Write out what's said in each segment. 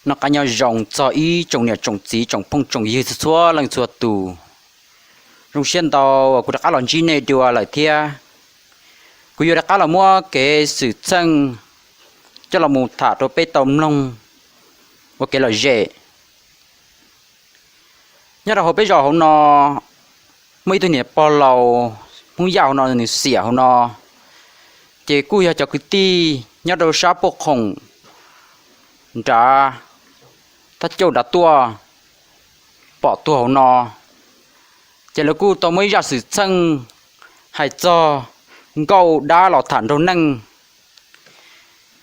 Noj qab nyob zoo txog ib tsoom niam tsoom txiv tsoom phooj tsoom ywg txhua txhua leej txhua tus. Zoo siab ntau uas kuv rov qab los ntsib nej dua lawm thiab. Kuv yuav rov qab los muab kev xwm txheej coj los mus tham rau peb tau mloog ua kev lom zem. Nyob rau hauv peb zos hauv no, muaj ib tug niam pog laus Hmoob Yaj hauv no nws xiam hauv no, ces kuj yog cov kwv tij nyob rau sab puj khoom nrad, thab cauj nrad tuaj pom tuag hauv no, ces lawv kuj tau muaj ib zaj xwm txheej hais txog nkauj dab los tham nraug neej.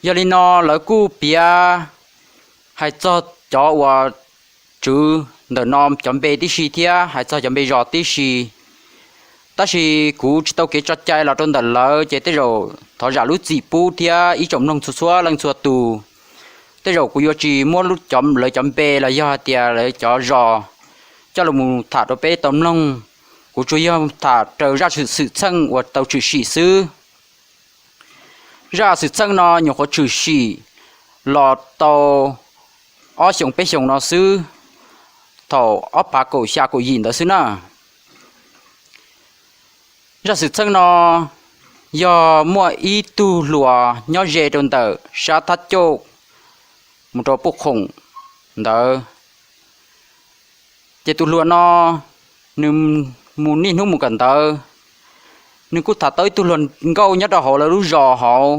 Yog li no lawv kuj piav hais txog cov uas tswv ntawm no cov npe tib si thiab hais txog cov npe zos tib si. Tab sis kuv tsis tau kev tso cai los rau ntawm lawv, ces tej zaum thov zam lub txim pub thiab ib tsoom mloog txhua txhua leej txhua tus. Tej zaum kuv yuav tsis muab lawv cov npe los yog hais tias lawv cov zos coj los mus tham rau peb tau mloog. Kuv tsuas yog tham raws zaj xwm txheej uas tau tshwm sim xwb. Zaj xwm txheej no nyuam qhuav tshwm sim los tau ob xyoos peb xyoos no xwb, thaum ob phav kaum xya kaum yim ntawd xwb na. Zaj xwm txheej no yog muaj ib tug hluas nyob ze rau ntawm sab thab cauj mus rau puj khoom ntawd. Ces tus hluas no nws mus niaj hnub mus kawm ntawv, nws kuj tham tau ib tug hluas nkauj nyob rau hauv lawv lub zos hauv,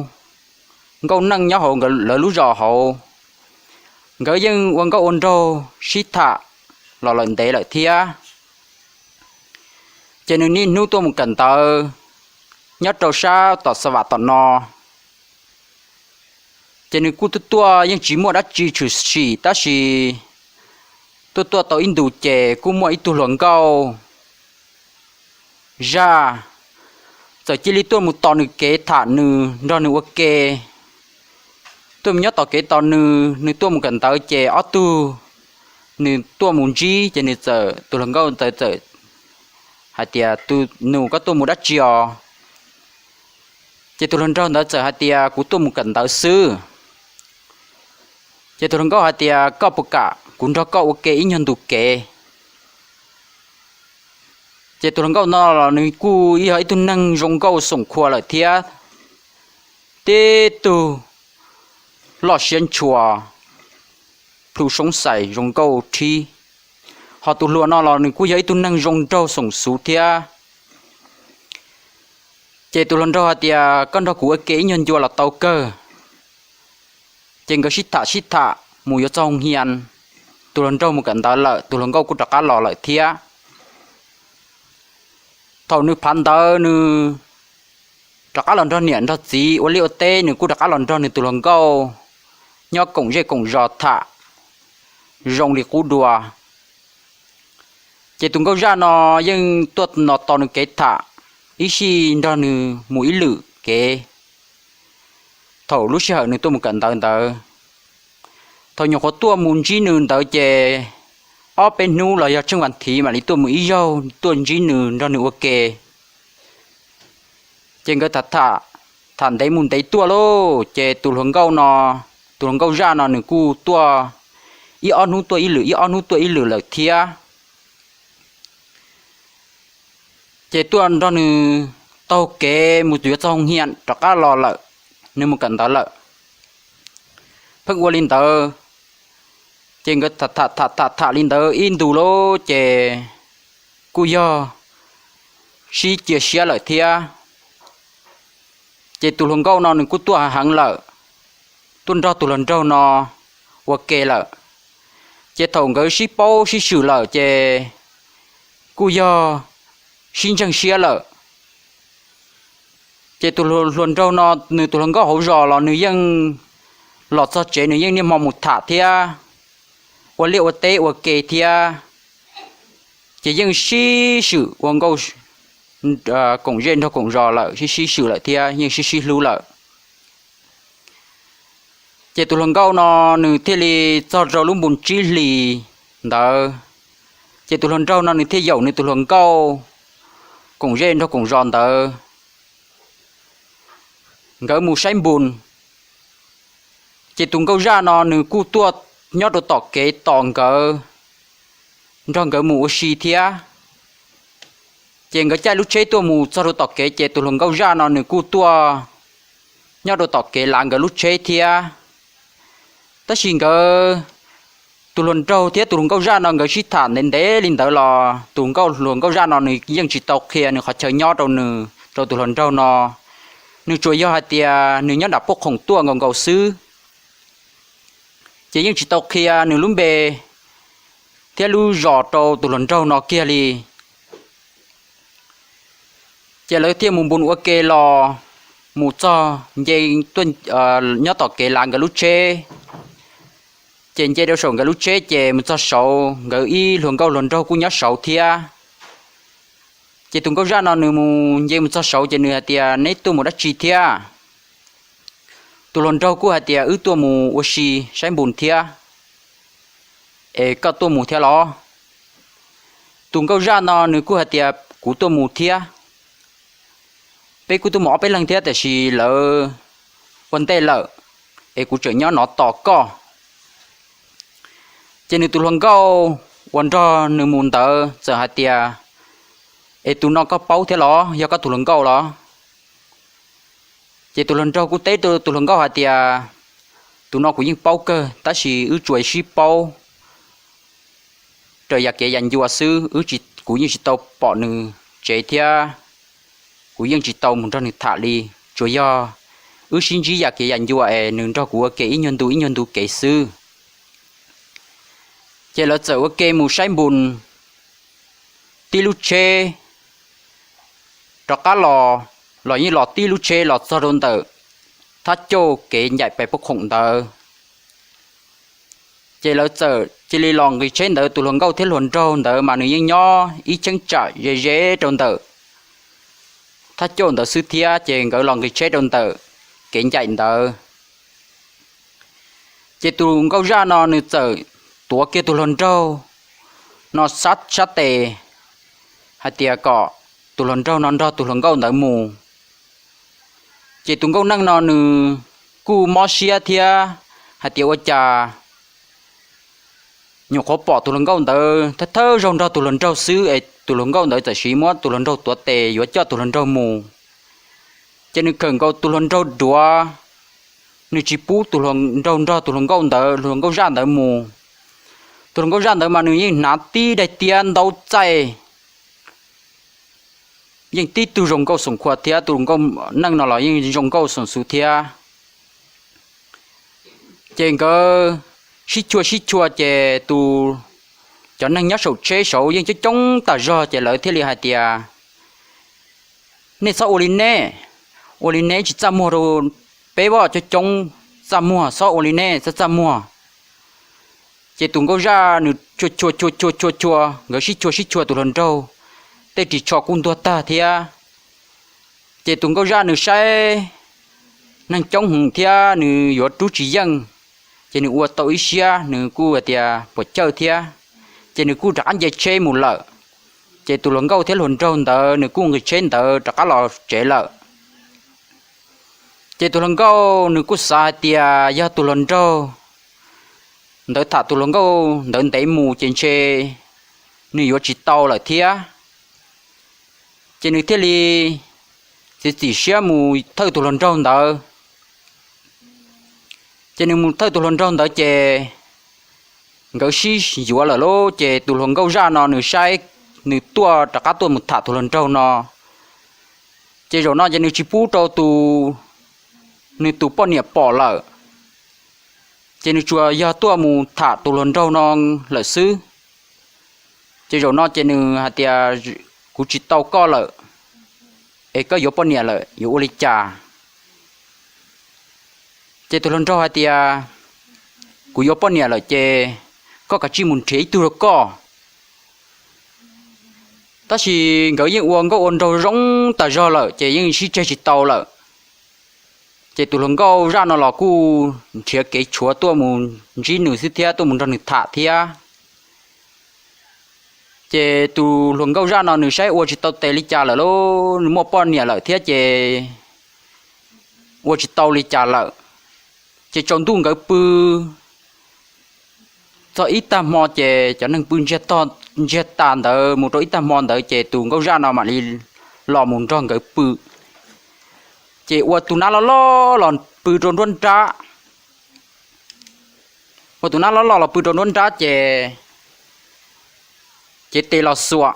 nkauj neej nyob hauv lawv lub zos hauv. Nkawd yeej ua nkauj ua nraug sib tham los lawm ntev lawm thiab. Ces nws niaj hnub tuaj mus kawm ntawv nyob rau sab tom Xa Vam tom no. Ces nws kuj tuaj tuaj yeej tsis muaj dab tsi tshwm sim, tab sis tuaj tuaj tau ib ntus ces kuj muaj ib tug hluas nkauj zaj txawm cia li tuaj mus tos nws kev tham nws nrog nws ua ke. Tuaj mus nyob tos kev tos nws, nws tuaj mus kawm ntawv ces ob tug nws tuaj mus ntsib ces nws txawm, tus hluas nkauj ntawd txawm hais tias, Tus nus, koj tuaj mus dab tsi os? Ces tus hluas nraug ntawd txawm hais tias, Kuv tuaj mus kawm ntawv xwb. Ces tus hluas nkauj hais tias, Koj puas kam kuv nrog koj ua ke ib nyuag ntus kev? Ces tus hluas nkauj no los nws kuj yog ib tug neeg zoo nkauj xoom khua lawm thiab, tib tug loj siab ntshua, plhu soob xais zoo nkauj rhib. Ho tus hluas no los nws kuj yog ib tug neeg zoo nraug xoom xuv thiab. Ces tus hluas nraug hais tias, Koj nrog kuv ua ke ib nyuag ncua los tau kawg. Ces nkawd sib tham sib tham mus yuav txog hoo hia, tus hluas nraug mus kawm ntawv lawm, tus hluas nkauj kuj rov qab los lawm thiab. Thaum nws phav ntawv nws rov qab los nrog niam nrog txiv ua liaj ua teb, nws kuj rov qab los nrog nws tus hluas nkauj nyob koom zej koom zos tham zoo li qub dua. Ces tus nkauj zaj no yeej tuaj no tos nws kev tham, ib sij nrog nws mus ib lwm kev. Thaum lub sij hawm nws tuaj mus kawm ntawv ntawd, thaum nyuam qhuav tuaj mus ntsib nws ntawd ces ob peb hnub los yog tsheej vas thiv mam li tuaj mus ib zaug tuaj ntsib nws nrog nws ua ke. Ces nkawd tham tham, tham ntev mus ntev tuaj lauj, ces tus hluas nkauj no, tus hluas nkauj zaj no nws kuj tuaj ib ob hnub tuaj ib lwm, ib ob hnub tuaj ib lwm lawm thiab. Ces tuaj nrog nws taug kev mus yuav txog hoo hia rov qab los lawm, nws mus kawm ntawv lawm. Pheej ua li ntawd, ces nkawd tham tham tham tham li ntawd ib ntus lauj, ces kuj yog sib cia siab lawm thiab. Ces tus hluas nkauj no nws kuj tuaj heev lawm, tuaj nrog tus hluas nraug no ua ke lawm. Ces thaum nkawd sib paub sib swm lawm ces kuj yog sib ntseeg siab lawm. Ces tus hluas nraug no, nws tus hluas nkauj hauv zos los nws yeej los txog tsev nws yeej niaj hmo mus tham thiab ua liaj ua teb ua ke thiab. Ces yeej sib swm ua nkauj koom zej nraug koom zos lawm, sib sib swm lawm thiab yeej sib sib hlub lawm. Ces tus hluas nkauj no nws thiaj li txog rau lub npu tsib hlis ntawd, ces tus hluas nraug no nws thiaj yaum nws tus hluas nkauj koom zej nraug koom zos ntawd, nkawd mus saib npu. Ces tus nkauj zaj no nws kuj tuaj nyob rau tom kev tos nkawd, nrog nkawd mus ua si thiab. Ces nkawd caij lub tsheb tuaj mus txog rau tom kev ces tus hluas nkauj zaj no nws kuj tuaj nyob rau tom kev lav nkawd lub tsheb thiab. Tab sis nkawd, tus hluas nraug thiab tus hluas nkauj zaj no nkawd sib tham ntev ntev li ntawd los tus nkauj, hluas nkauj zaj no nws yeej tsis tau qhia nws qhov chaw nyob rau nws, rau tus hluas nraug no. Nws tsuas yog hais tias nws nyob nram puj khoom tuaj nkaus nkaus xwb, ces yeej tsis tau qhia nws lub npe thiab lub zos rau tus hluas nraug no kiag li. Ces lawv thiaj mus npus ua ke los mus txog nce, nyob tom kev lav nkawd lub tsheb. Ces nce rau saum nkawd lub tsheb ces mus txog saud nkawd ib hluas nkauj hluas nraug kuj nyob saud thiab. Ces tus nkauj zaj no nws mus nce mus txog saud ces nws hais tias, neb tuaj mus dab tsi thiab? Tus hluas nraug kuj hais tias, wb tuaj mus ua si saib npus thiab. Es koj tuaj mus thiab los? Tus nkauj zaj no nws kuj hais tias, kuv tuaj mus thiab. Peb kuj tuaj mus ob peb leeg thiab tiam sis lawv ua ntej lawm, es kuv tseem nyob no tos koj. Ces nws tus hluas nkauj uas nrog nws mus ntawd txawm hais tias, es tus no koj paub thiab los yog koj tus hluas nkauj los? Ces tus hluas nraug kuj teb rau tus hluas nkauj hais tias, tus no kuv yeej paub kawg tab sis wb tsuas sib paub raws yam kev yam ncua xwb, kuv yeej tsis tau pom nws tsev thiab kuv yeej tsis tau mus nrog nws tham li. Tsuas yog wb sib ntsib yam kev yam ncua es nws nrog kuv ua ke ib nyuag ntu ib nyuag ntu kev xwb. Ces lawv txawm ua ke mus saib npus tib lub tsheb rov qab los, los yeej los tib lub tsheb los txog rau ntawm thab cauj kev ncaim pais puj khoom ntawd. Ces lawv txawm cia li los nqis tsheb ntawd, tus hluas nkauj thiab hluas nraug ntawd mas nws yeej nyob ib cheeb tsam ze ze rau ntawm thab cauj ntawd xwb thiab, ces nkawd los nqis tsheb rau ntawm kev ncaim ntawd. Ces tus nkauj zaj no nws txawm tuav kiag tus hluas nraug no sab tes hais tias kom tus hluas nraug no nrog tus hluas nkauj ntawd mus. Ces tus nkauj neej no nws kuj mob siab thiab hais tias ua cas nyuam qhuav pom tus hluas nkauj ntawd thawj thawj zaug nrog tus hluas nraug xwb es tus hluas nkauj ntawd txawm siv muab tus hluas nraug tuav tes yuav coj tus hluas nraug mus. Ces nws khawm nkaus tus hluas nraug duav, nws tsis pub tus hluas nraug nrog tus hluas nkauj ntawd, hluas nkauj zaj ntawd mus. Tus hluas nkauj zaj ntawd mas nws yeej hnav tib daim tiab ntaub txaij, yeej tib tug zoo nkauj xoom khuas thiab, tus nkauj neej no los yeej zoo nkauj xoom xwm thiab. Ces nkawd sib chua sib chua ces tus, cov neeg nyob saum tsheb saud yeej coob coob tas zog ces lawv thiaj li hais tias, nej txhob ua li nej, ua li nej tsis txaj muag rau peb, coob coob txaj muag, txhob ua li nej txaj txaj muag. Ces tus nkauj zaj nws chua chua chua chua chua chua, nkawd sib chua sib chua tus hluas nraug tej ris tsho kuj ntuag tag thiab. Ces tus nkauj zaj nws saib neeg coob heev thiab nws yuav rub tsis yeej, ces nws ua tau ib siab nws kuj hais tias puas chawj thiab, ces nws kuj rov qab nce tsheb mus lawm. Ces tus hluas nkauj thiab hluas nraug ntawd nws kuj nqis tsheb ntawd rov qab los tsev lawm. Ces tus hluas nkauj nws kuj xav hais tias yog tus hluas nraug ntawd tham tus hluas nkauj ntawd ntev mus ces ntshe nws yuav tsis tau lawm thiab. Ces nws thiaj li txiav txim siab mus thawj tus hluas nraug ntawd. Ces nws mus thawj tus hluas nraug ntawd ces nkawd sib yuav lawm lauj. Ces tus hluas nkauj zaj no nws saib nws tuaj rov qab tuaj mus tham tus hluas nraug no, ces zaum no ces nws tsis pub rau tus, nws tus poj niam pom lawm. Ces nws tsuas yog tuaj mus tham tus hluas nraug no lawm xwb. Ces zaum no ces nws hais tias, kuv tsis tau koj lawm, es koj yuav poj niam lawm yuav ua li cas? Ces tus hluas nraug hais tias, kuv yuav poj niam lawm ces koj kav tsij mus nrhiav ib tug rau koj. Tab sis nkawd yeej ua nkauj ua nraug zoo tas zog lawm ces yeej sib tseg tsis tau lawm. Ces tus hluas nkauj zaj no los kuj nrhiav kev tshuav tuaj mus ntsib nws xwb thiab tuaj mus nrog nws tham thiab. Ces tus hluas nkauj zaj no nws saib ua tsis tau tes li cas lawm lauj, nws muaj poj niam lawm thiab ces ua tsis tau li cas lawm. Ces tsaus ntuj nkawd pw, Txog ib tag hmo ces cov neeg pw ntsiag tas ntawd mus rau ib tag hmo ntawd ces tus nkauj zaj no mam li los mus nrog nkawd pw. Ces ua tus nab loj loj los pw rau nruab nrab. Ua tus nab loj loj los pw rau nruab nrab ces cev tes los xuas,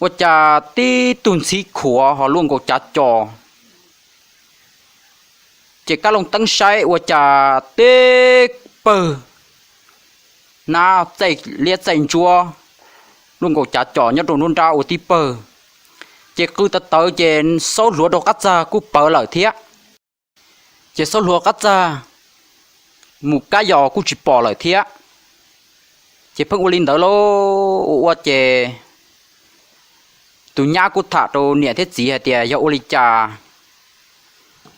ua cas tib tug ntxhib khuav ho luaj nkaus cav cos. Ces kab looj teeb saib ua cas tib pawg nab txaij liab txaij ntsuab luaj nkaus cav cos nyob rau nruab nrab ua tib pawg. Ces qw tawv tawv ces xaub hluav rau qab txag kuj pawv lawm thiab. Ces xaub hluav qab txag mus kab yos kuj tsis pom lawm thiab. Ces pheej ua li ntawd lauj, ua ua ces tus nyab kuj tham rau niam thiab txiv hais tias yog ua li cas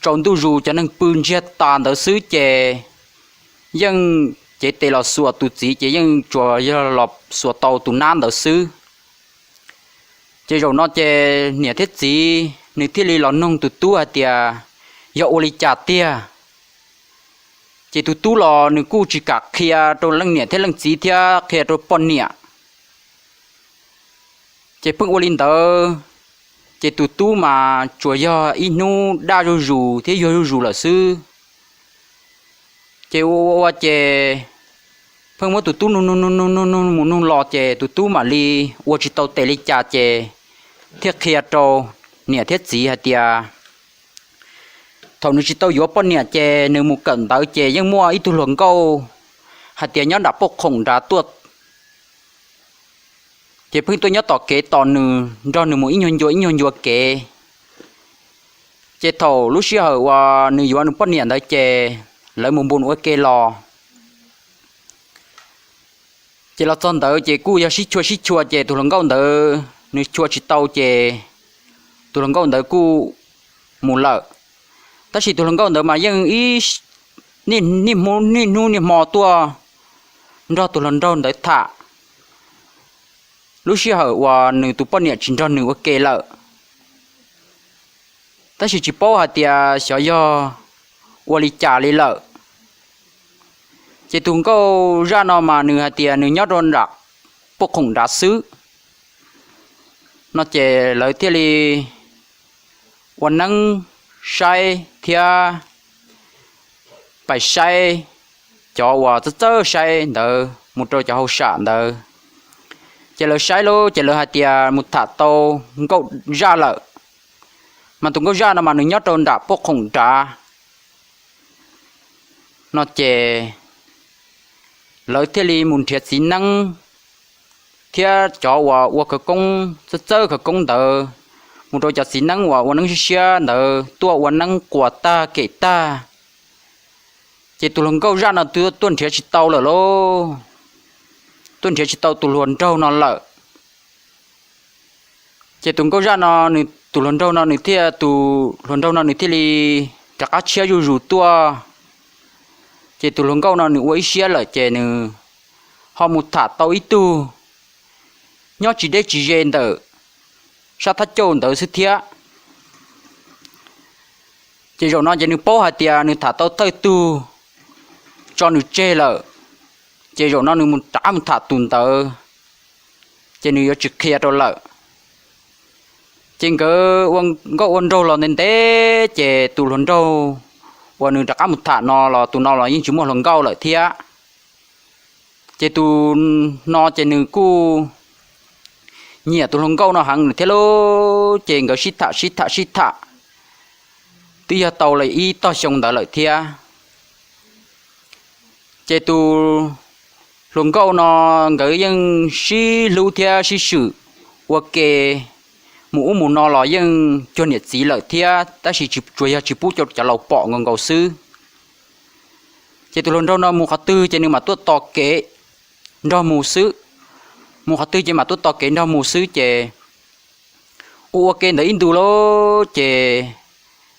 tsaus ntuj zus cov neeg pw ntsiag tas ntawd xwb ces yeej cev tes los xuas tus txiv ces yeej tsuas yog los xuas tau tus nab ntawd xwb. Ces zaum no ces niam thiab txiv nws thiaj li los noog tus tub hais tias yog ua li cas tiag. Ces tus tub los nws kuj tsis kam qhia rau leej niam thiab leej txiv thiab qhia rau poj niam. Ces pheej ua li ntawd, ces tus tub mas tsuas yog ib hnub daj zuj zus thiab yuag zuj zus lawm xwb. Ces ua ua ua ces pheej muab tus tub nug nug nug nug nug nug mus nug los ces tus tub mam li ua tsis tau tes li cas ces thiaj qhia rau niam thiab txiv hais tias thaum nws tsis tau yuav poj niam ces nws mus kawm ntawv ces yeej muaj ib tug hluas nkauj hais tias nyob nram poj khoom nrad tuaj, ces pheej tuaj nyob tom kev tos nws, nrog nws mus ib nyuag ncua ib nyuag ncua kev. Ces thaum lub sij hawm uas nws yuav nws poj niam ntawd ces lawv mus npu ua ke los. Ces los txog ntawd ces kuj yog sib chua sib chua ces tus hluas nkauj ntawd nws chua tsis tau ces tus hluas nkauj ntawd kuj mus lawm. Tab sis tus hluas nkauj ntawd mas yeej ib niaj hnub niaj hmo tuaj nrog tus hluas nraug ntawd tham lub sij hawm uas nws tus poj niam tsis nrog nws ua ke lawm. Tab sis tsis paub hais tias xyov yog ua li cas li lawm. Ces tus nkauj zaj no mas nws hais tias nws nyob rau nram poj khoom nrad xwb no ces lawv thiaj li ua neeb saib thiab pais saib cov uas txawj txawj saib ntawd mus rau cov hauj sam ntawd. Ces lawv saib lauj ces lawv hais tias mus tham tau nkauj zaj lawm, mas tus nkauj zaj no mas nws nyob rau nram poj khoom nrad no ces lawv thiaj li mus nrhiav txiv neeb thiab cov uas ua khawv koob txawj txawj khawv koob ntawd, mus rau cov txiv neeb uas ua neeb siab siab ntawd tuaj ua neeb quas tag kem tag. Ces tus hluas nkauj zaj no tuaj nrhiav tsis tau lawm lauj, tuaj nrhiav tsis tau tus hluas nraug no lawm. Ces tus nkauj zaj no, tus hluas nraug no nws thiaj, tus hluas nraug no nws thiaj li rov qab tshiab zuj zus tuaj. Ces tus hluas nkauj no nws ua ib siab lawm ces nws ho mus tham tau ib tug nyob tsis deb tsis ze ntawm sab thab cauj ntawd xwb thiab. Ces zaum no ces nws paub hais tias nws tham tau thawj tug tso nws tseg lawm, ces zaum no nws mus rov qab mus tham tus ntawd, ces nws yuav tsis qhia rau lawm. Ces nkawd ua nkauj ua nraug los ntev ntev ces tus hluas nraug uas nws rov qab mus tham no los tus no los yeej tsis muaj hluas nkauj lawm thiab. Ces tus no ces nws kuj nyiam tus hluas nkauj no heev thiab lauj, ces nkawd sib tham sib tham sib tham twb yog tau li ib tog xyoo ntawd lawm thiab. Ces tus hluas nkauj no nkawd yeej sib hlub thiab sib swm ua ke, mus ub mus no los yeej cuag niam txiv lawm thiab, tab sis tsuas yog tsis pub cov laus pom nkaus nkaus xwb. Ces tus hluas nraug no mus qhov twg ces nws mam tuaj tos kev nrog mus xwb, mus qhov twg ces mam tuaj tos kev nrog mus xwb ces ua ua ke ntawd ib ntus lauj ces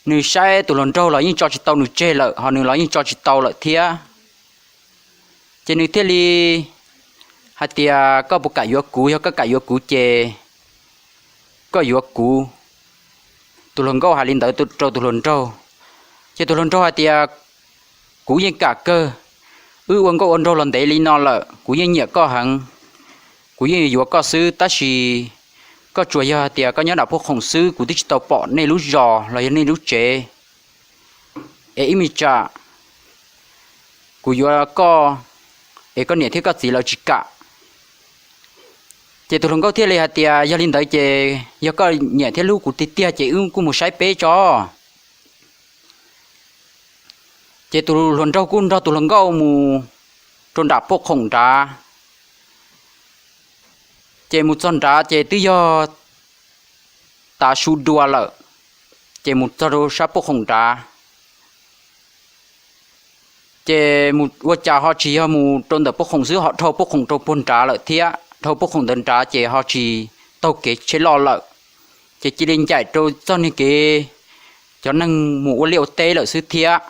nws saib tus hluas nraug los yeej tso tsis tau nws tseg lawm, ho nws los yeej tso tsis tau lawm thiab. Ces nws thiaj li hais tias, koj puas kam yuav kuv? Yog koj kam yuav kuv ces koj yuav kuv. Tus hluas nkauj hais li ntawd rau tus hluas nraug, ces tus hluas nraug hais tias, kuv yeej kam kawg, Wb ua nkauj ua nraug los ntev li no lawm, kuv yeej nyiam koj heev, kuv yeej yuav yuav koj xwb, tab sis koj tsuas yog hais tias koj nyob nram Pub Khoom xwb, kuv twb tsis tau pom nej lub zos los yog nej lub tsev. Es ib me tsam kuv yuav koj, es koj niam thiab koj txiv lawv tsis kam. Ces tus hluas nkauj thiaj li hais tias, yog li ntawd ces yog koj nyiam thiab hlub kuv tiag tiag ces wb kuj mus saib peb tso. Ces tus hluas nraug kuj nrog tus hluas nkauj mus rau nram Pub Khoom nrad. Ces mus txog nrad ces twb yog tav su dua lawm, ces mus txog rau sab Pub Khoom nrad. Ces mus ua cas ho tsis yog mus rau ntawm Pub Khoom xwb, ho dhau Pub Khoom rau puag nrad lawm thiab, dhau Pub Khoom ntawd nrad ces ho tsis taug kev tsheb loj lawm, ces cia li ncaim rau txoj niag kev cov neeg mus ua liaj ua teb lawm xwb thiab.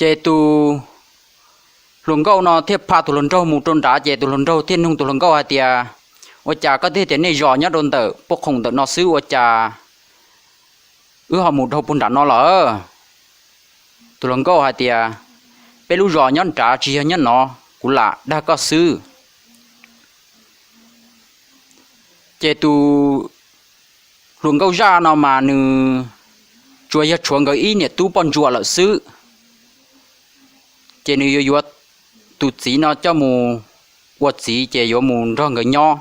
Ces tus hluas nkauj no thiaj pha tus hluas nraug mus rau nrad, ces tus hluas nraug thiaj nug tus hluas nkauj hais tias, ua cas koj twb tias nej zos nyob rau ntawm Pub Khoom ntawm no xwb, ua cas wb ho mus dhau puag nram no lawm? Tus hluas nkauj hais tias, peb lub zos nyob nrad tsis yog nyob no, kuv lam dag koj xwb. Ces tus hluas nkauj zaj no mas nws tsuas yog tshuav nkawd ib niam tub poj ntsuam lawm xwb, ces nws yuav yuav tus txiv no coj mus ua txiv ces yuav mus nrog nkawd nyob.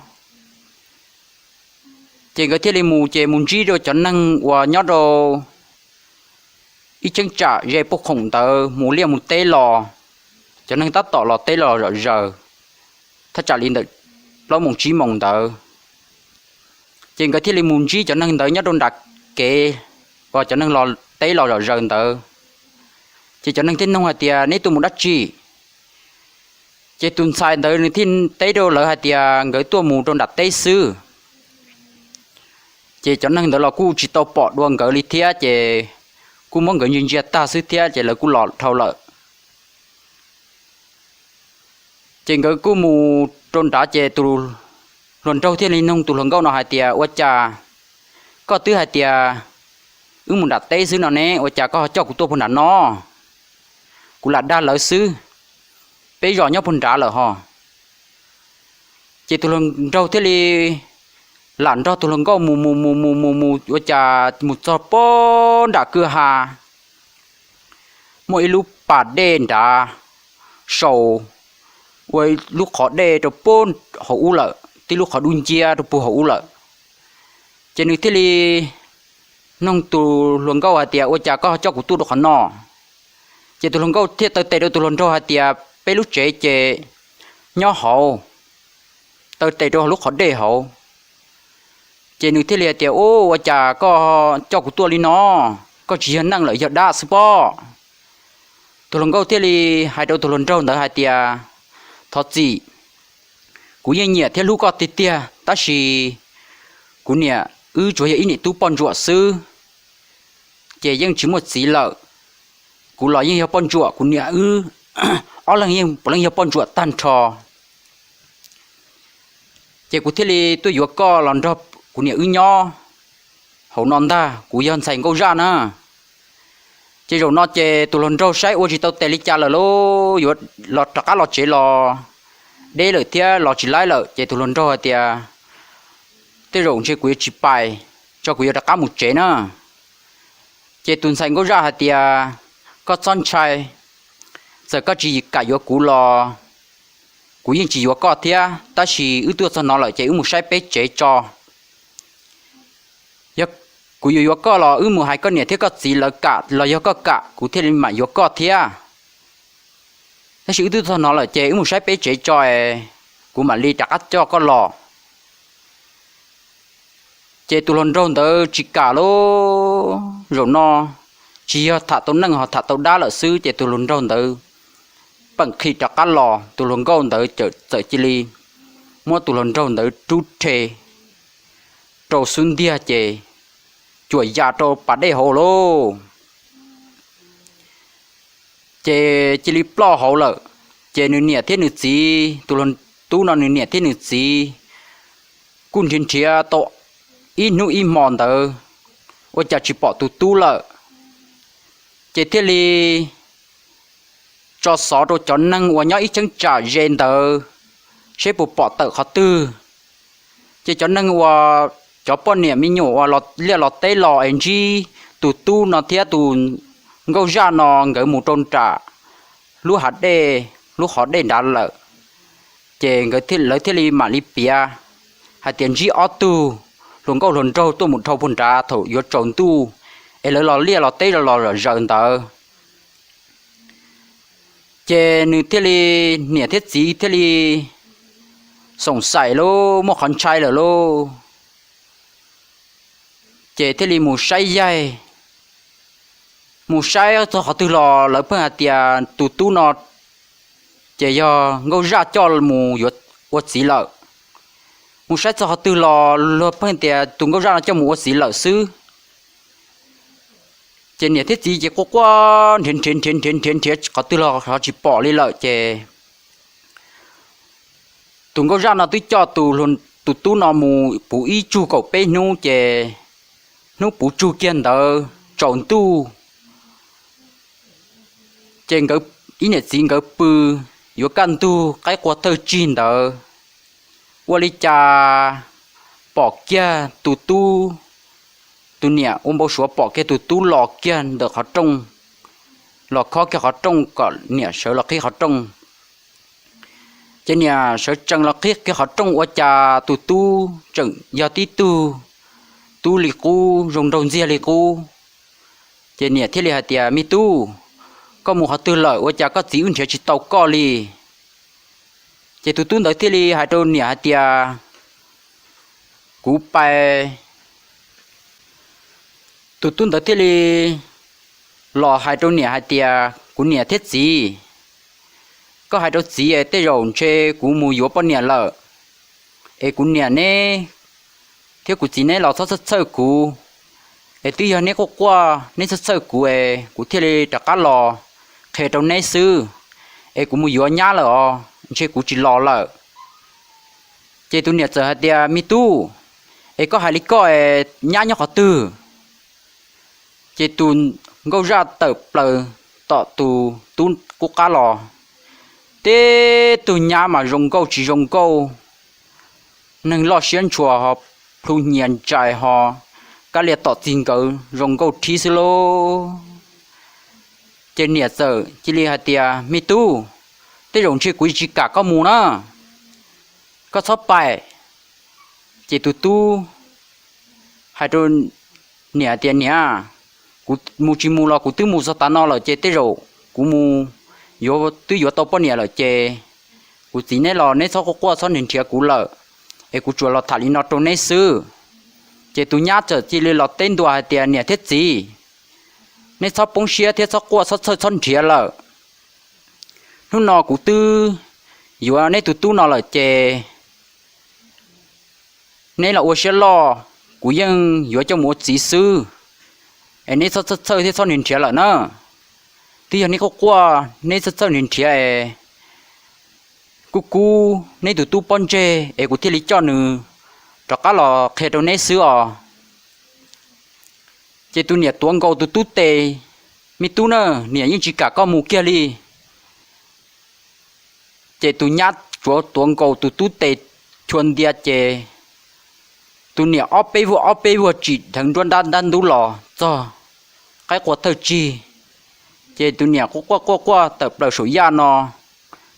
Ces nkawd thiaj li mus ces mus ntsib rau cov neeg uas nyob rau ib cheeb tsam ze Pub Khoom ntawd mus liaj mus teb los, cov neeg tab tom los teb los zom zaws, thaj tsam li ntawm plaub moos tsib moos ntawd. Ces nkawd thiaj li mus ntsib cov neeg ntawd nyob rau nram kev uas cov neeg los teb los zom zaws ntawd. Ces cov neeg thiaj nug hais tias, neb tuaj mus dab tsi? Ces tus ntxhais ntawd nws thiaj teb rau lawv hais tias nkawd tuaj mus rau nram teb xwb. Ces cov neeg ntawd los kuj tsis tau pom dua nkawd li thiab, ces kuj muab nkawd ntsia ntsia tag xwb thiab, ces lawv kuj los dhau lawm. Ces nkawd kuj mus rau nrad, ces tus hluas nraug thiaj li nug tus hluas nkauj no hais tias, ua cas koj twb hais tias wb mus nram teb xwb no ne, ua cas koj ho coj kuv tuaj puag nram no? Kuv lam dag lawv xwb, peb zos nyob puag nrad lawm hos. Ces tus hluas nraug thiaj li lam nrog tus hluas nkauj mus mus mus mus mus mus ua cas mus txog puag nram kwj ha, muaj ib lub pas dej nrad saum, ua lub qhov dej rau puag hauv ub lawm, tib lub qhov dub nciab rau puag hauv ub lawm. Ces nws thiaj li nug tus hluas nkauj hais tias, ua cas koj ho coj kuv tuaj rau qhov no? Ces tus hluas nkauj thiaj taw tes rau tus hluas nraug hais tias, peb lub tsev ces nyob hauv, taw tes rau lub qhov dej hauv. Ces nws thiaj li hais tias, u, ua cas koj coj kuv tuaj li no? Koj tsis yog neeg lawm, yog dab xwb pob. Tus hluas nkauj thiaj li hais rau tus hluas nraug ntawd hais tias, thov txim, kuv yeej nyiam thiab hlub koj tiag tiag, tab sis kuv niam wb tsuas yog ib niam tub poj ntsuam xwb, ces yeej tsis muaj txiv lawm. Kuv los yeej yog poj ntsuam, kuv niam wb ob leeg yeej puav leej yog poj ntsuam tag nrho. Ces kuv thiaj li tuaj yuav koj los nrog kuv niam wb nyob hauv no ntag, kuv yog ntxhais nkauj zaj na. Ces zaum no ces tus hluas nraug saib ua tsis tau tes li cas lawm lauj, yuav los rov qab los tsev los deb lawm thiab los tsis laib lawm, ces tus hluas nraug hais tias, tej zaum ntshe kuv yuav tsis pais, tso kuv yuav rov qab mus tsev na. Ces tus ntxhais nkauj zaj hais tias, koj txhob ntshai, txawm koj tsis kam yuav kuv los kuv yeej tsis yuav koj thiab, tab sis wb tuaj txog no lawm ces wb mus saib peb tsev tso. Yog kuv yuav yuav koj los wb mus hais koj niam thiab koj txiv lawv kam los yog koj kam kuv thiaj li mam yuav koj thiab. Tab sis wb twb txog no lawm ces wb mus saib peb tsev tso es kuv mam li rov qab coj koj los. Ces tus hluas nraug ntawd tsis kam lauj, zaum no tsis yog tham tau neej ho tham tau dab lawm xwb, ces tus hluas nraug ntawd peem qhis rov qab los, tus hluas nkauj ntawd txawm cia li muab tus hluas nraug ntawd rub rhe rau xub ntiag ces cuam ya rau pas dej hauv lauj. Ces cia li ploj hauv lawm. Ces nws niam thiab nws txiv, tus hluas tub no nws niam thiab nws txiv kuj nrhiav nrhiav tau ib hnub ib hmo ntawd, ua cas tsis pom tus tub lawm. Ces thiaj li tso xov rau cov neeg uas nyob ib cheeb tsam ze ntawd seb puas pom tawm qhov twg. Ces cov neeg uas, cov poj niam me nyuam uas liaj los teb los es ntsib tus tub no thiab tus nkauj zaj no nkawd mus rau nram lub hav dej, lub qhov dej nrad lawm, ces lawv thiaj li mam li piav hais tias ntsib ob tug hluas nkauj hluas nraug tuaj mus dhau puag nrad thaum yuav tsaus ntuj, es lawv los liaj los teb los los zaws ntawd. Ces nws thiaj li, niam thiab txiv thiaj li xoom xaim lauj, muaj qhov ntshai lawm lauj. Ces thiaj li mus saib yaig, mus saib txog qhov twg los lawv pheej hais tias tus tub no ces yog nkauj zaj coj mus yuav ua txiv lawm. Mus saib txog qhov twg los luag pheej tias tus nkauj zaj no coj mus ua txiv lawm xwb. Ces niam thiab txiv ces quaj quaj nrhiav nrhiav nrhiav nrhiav nrhiav nrhiav qhov twg los ho tsis pom li lawm ces tus nkauj zaj no twb coj tus tub no mus puv ib tsug kaum peb hnub ces hnub puv tsug kiag ntawd tsaus ntuj, ces ib niam txiv nkawd pw yuav kaj ntug qaib qua thawj tsig ntawd, ua li cas pom kiag tus tub, tus niam ua npau suav pom kiag tus tub los kiag ntawm qhov rooj, los khob kiag qhov rooj kom niam sawv los qhib qhov rooj. Ces niam sawv tsees los qhib kiag qhov rooj ua cas tus tub tseem yog tib tug tub li qub zoo nraug ntxiag li qub. Ces niam thiaj li hais tias, me tub, koj mus qhov twg lawm ua cas koj txiv wb nrhiav tsis tau koj li? Ces tus tub ntawd thiaj li hais rau niam hais tias, kuv pais. Tus tub ntawd thiaj li los hais rau niam hais tias, kuv niam thiab txiv, koj hais rau txiv es tej zaum ntshe kuv mus yuav poj niam lawm, es kuv niam neb thiab kuv txiv neb los txhob txhawj txhawj kuv, es twb yog neb quaj quaj neb txhawj txhawj kuv es kuv thiaj li rov qab los qhia rau neb xwb, es kuv mus yuav nyab lawm os, ntshe kuv tsis los lawm. Ces tus niam txawm hais tias, me tub, es koj hais li koj es nyab nyob qhov twg? Ces tus nkauj zaj tawm plaws tom tus tub qub qab los, tib tug nyab mas zoo nkauj tsis zoo nkauj, neeg loj siab ntshua ho plhu nyias ntsais ho, kab lias tom txig nkawd zoo nkauj thib xwb lauj. Ces niam txawm cia li hais tias, me tub, tej zaum ntshe kuv tsis kam koj mus na, koj txhob pais. Ces tus tub hais rau niam tias, niam, kuv mus tsis mus los kuv twb mus txog tav no lawm ces tej zaum kuv mus yuav, twb yuav tau poj niam lawm ces kuv txiv neb los neb txhob quaj quaj txhob nrhiav nrhiav kuv lawm, es kuv tsuas los tham li no rau neb xwb. Ces tus nyab txawm cia li los teb ntua hais tias, niam thiab txiv, neb txhob poob siab thiab txhob quaj txhob txhawj txhob nrhiav lawm. Hnub no kuv twb yuav neb tus tub no lawm ces neb los ua siab loj, kuv yeej yuav coj mus ua txiv xwb, es neb txhob txhawj txhawj thiab txhob nrhiav nrhiav lawm na. Twb yog neb quaj quaj neb txhawj txhawj nrhiav nrhiav es kuj kub neb tus tub pob ntseg es kuv thiaj li coj nws rov qab los qhia rau neb xwb os. Ces tus niam tuav nkaus tus tub tes, me tub na, niam yeej tsis kam koj mus kiag li. Ces tus nyab tsuav tuav nkaus tus tub tes chua ntia ces tus niam ob peb vuag ob peb vuag tsim dheev nruab nrab ntab ntub los txog qaib qua thawj tsig. Ces tus niam quaj quaj quaj quaj tawm plaws saum yaj no,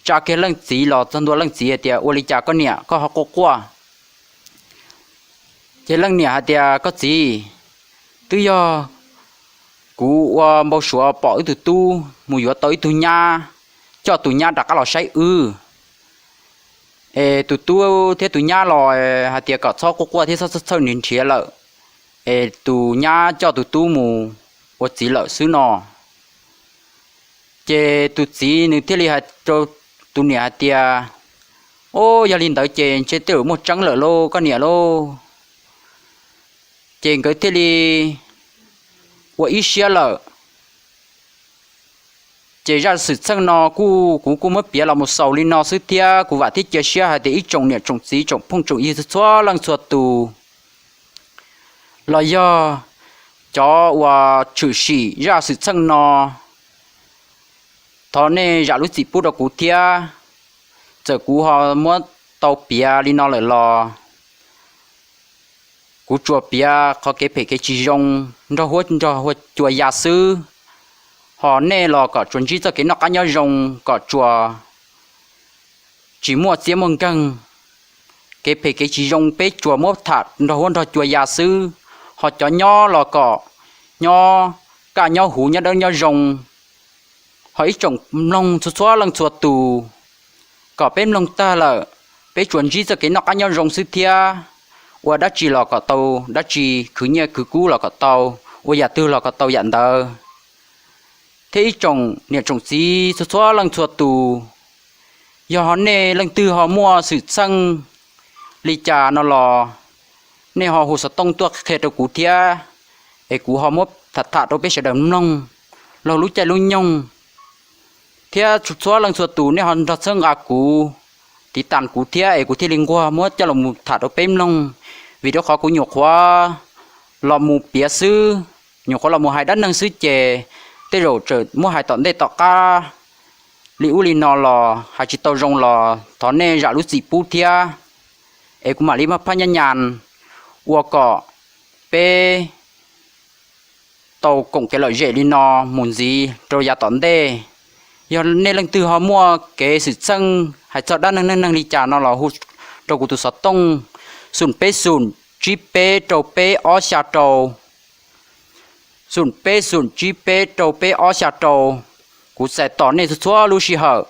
tsa kiag leej txiv los txog ntua leej txiv hais tias, ua li cas koj niam koj ho quaj quaj? Ces leej niam hais tias, koj txiv, twb yog kuv ua npau suav pom wb tus tub mus yuav tau ib tug nyab, coj tus nyab rov qab los saib wb. Es tus tub thiab tus nyab los hais tias kom txhob quaj quaj thiab txhob txhawj txhawj nrhiav nrhiav lawm, es tus nyab coj tus tub mus ua txiv lawm xwb no. Ces tus txiv nws thiaj li hais rau tus niam hais tias, o, yog li ntawd ces ntshe tej zaum muaj tseeb lawm lauj koj niam lauj. Ces nkawd thiaj li ua ib siab lawm. Ces zaj xwm txheej no kuv kuv kuj muab piav los mus xaus li no xwb thiab kuv vam thiab cia siab hais tias ib tsoom niam tsoom txiv tsoom phooj tsoom ywg txhua leej txhua tus los yog cov uas tshwm sim zaj xwm txheej no thov nej zam lub txim pub rau kuv thiab. Txawm kuv ho muab tau piav li no lawm los kuv tsuas piav qhov kev phem kev tsis zoo nrog huab nrog cua ya xwb. Ho nej los kom tsuas ntsib txoj kev noj qab nyob zoo, kom tsuas tsis muaj txiab muaj nkeeg. Kev phem kev tsis zoo peb tsuas muab tham nrog huab nrog cua ya xwb. Ho cov nyob los kom nyob kaj nyob huv, nyob dawb nyob zoo. Ho ib tsoom mloog txhua txhua leej txhua tus, kom peb mloog tag lawm, peb tsuas ntsib txoj kev noj qab nyob zoo xwb thiab. Ua dab tsi los kom tau dab tsi, khwv nyiaj khwv kub los kom tau, ua yam twg los kom tau yam ntawd. Thiab ib tsoom niam tsoom txiv txhua txhua leej txhua tus, yog nej leej twg ho muaj xwm txheej li cas no los, nej ho hu xov tooj tuaj qhia rau kuv thiab, es kuv ho muab tham tham rau peb sawv daws mloog laug lub caij lub nyoog. Thiab txhua leej txhua tus nej ho nrog txhawb nqa kuv, tiv tas kuv thiab es kuv thiaj li nquag muab coj los mus tham rau peb mloog. Vim rau qhov kuv nyuam qhuav los mus piav xwb, nyuam qhuav los mus hais dab neeg xwb ces tej zaum tseem muab hais tom ntej tom qab li ub li no los hais tsis tau zoo los thov nej zam lub txim pub thiab. Es kuv mam li maj phab nyab nyas ua kom peb tau koom kev lom zem li no mus ntxiv rau yav tom ntej. Yog nej leej twg ho muaj kev xwm txheej hais txog dab neeg neej neeg li cas no los hu rau kuv tus xov tooj, xoom peb xoom tsib peb rau peb ob xya rau, xoom peb xoom tsib peb rau peb ob xya rau. Kuv txais tos nej txhua txhua lub sij hawm.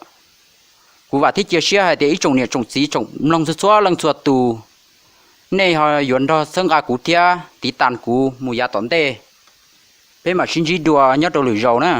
Kuv vam thiab cia siab hais tias ib tsoom niam tsoom txiv tsoom mloog txhua txhua leej txhua tus, nej ho yuav nrog txhawb nqa kuv thiab tiv tas kuv mus yav tom ntej. Peb mam sib ntsib dua nyob rau lwm zaus na.